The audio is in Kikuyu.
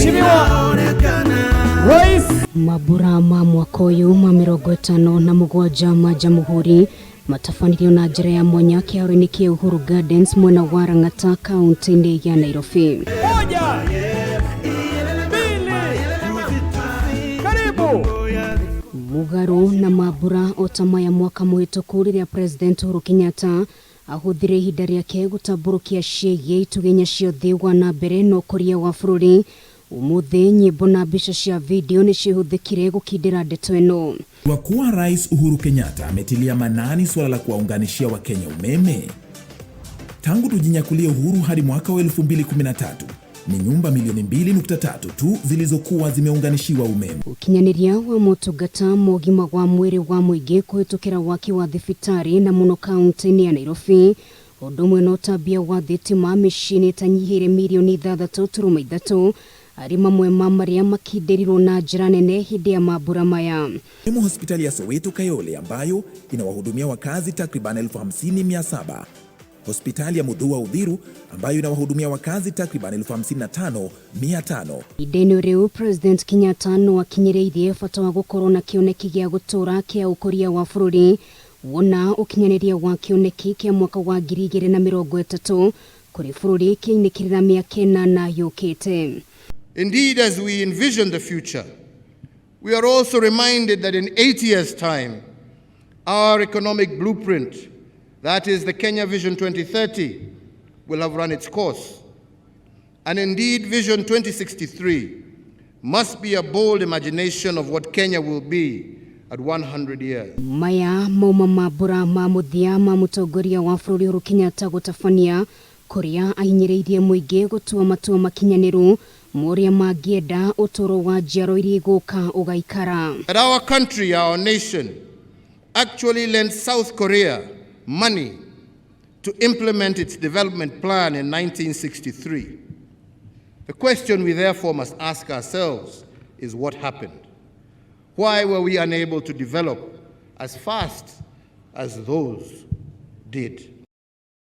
Mheshimiwa Rais. Mambura ma mwaka ũyũ ma 57 ma Jamhuri matabanirio na njĩra ya mwanya kĩharo-inĩ kĩa Uhuru Gardens mwena wa Lang'ata, kaunti-inĩ ya Nairobi. Moja, mbili, karibu. Mũgarũ na mambura o ta maya mwaka mũhĩtũku, rĩrĩa President Uhuru Kenyatta ahũthire ihinda rĩake gũtambũrũkia ciĩgiĩ itugĩ inya cia ũthii wa na mbere na ũkũria wa bũrũri, ũmũthĩ nyĩmbo na mbica cia video nĩ cihũthĩkire gũkindĩra ndeto ĩno. Kwa kuwa Rais Uhuru Kenyatta ametilia manani suala la kuwaunganishia Wakenya umeme. Tangu tujinyakulie uhuru hadi mwaka wa 2013, ni nyumba milioni 2.3 tu zilizokuwa zimeunganishiwa umeme. Ũkinyanĩria wa motungata ma ũgima wa mwĩrĩ wa mũingĩ kũhĩtũkĩra waki wa thibitarĩ na mũno kaunti-inĩ ya Nairobi, ũndũ ũmwe na ũtambia wa thitima mĩciĩ-inĩ ĩtanyihĩire mirioni 6.3, arĩ mamwe ma marĩa makindĩrirwo na njĩra nene hĩndĩ ya mambura maya. Ikiwemo hospitali ya Soweto Kayole ambayo inawahudumia wakazi takriban 50,700, hospitali ya Mudhua Uthiru ambayo inawahudumia wakazi takriban 55,500. Ihinda-inĩ rĩu, President Kenyatta no akinyĩrĩirie bata wa gũkorwo na kĩoneki gĩa gũtũũra kĩa ũkũria wa bũrũri, wona ũkinyanĩria wa kĩoneki kĩa mwaka wa 2030 kũrĩ bũrũri kĩinĩkĩrĩra mĩaka 8 yũkĩte. Indeed, as we envision the future, we are also reminded that in 8 years' time, our economic blueprint, that is the Kenya Vision 2030, will have run its course. And indeed, Vision 2063 must be a bold imagination of what Kenya will be at 100 years. Maya mauma mambura ma mũthia ma mũtongoria wa bũrũri Uhuru Kenyatta gũtabania, kũrĩa ahinyĩrĩirie mũingĩ gũtua matua makinyanĩru mũrĩa mangĩenda ũtũũro wa njiaro iria igũka ũgaikara. That our country, our nation, actually lent South Korea money to implement its development plan in 1963. The question we therefore must ask ourselves is, what happened? Why were we unable to develop as fast as those did?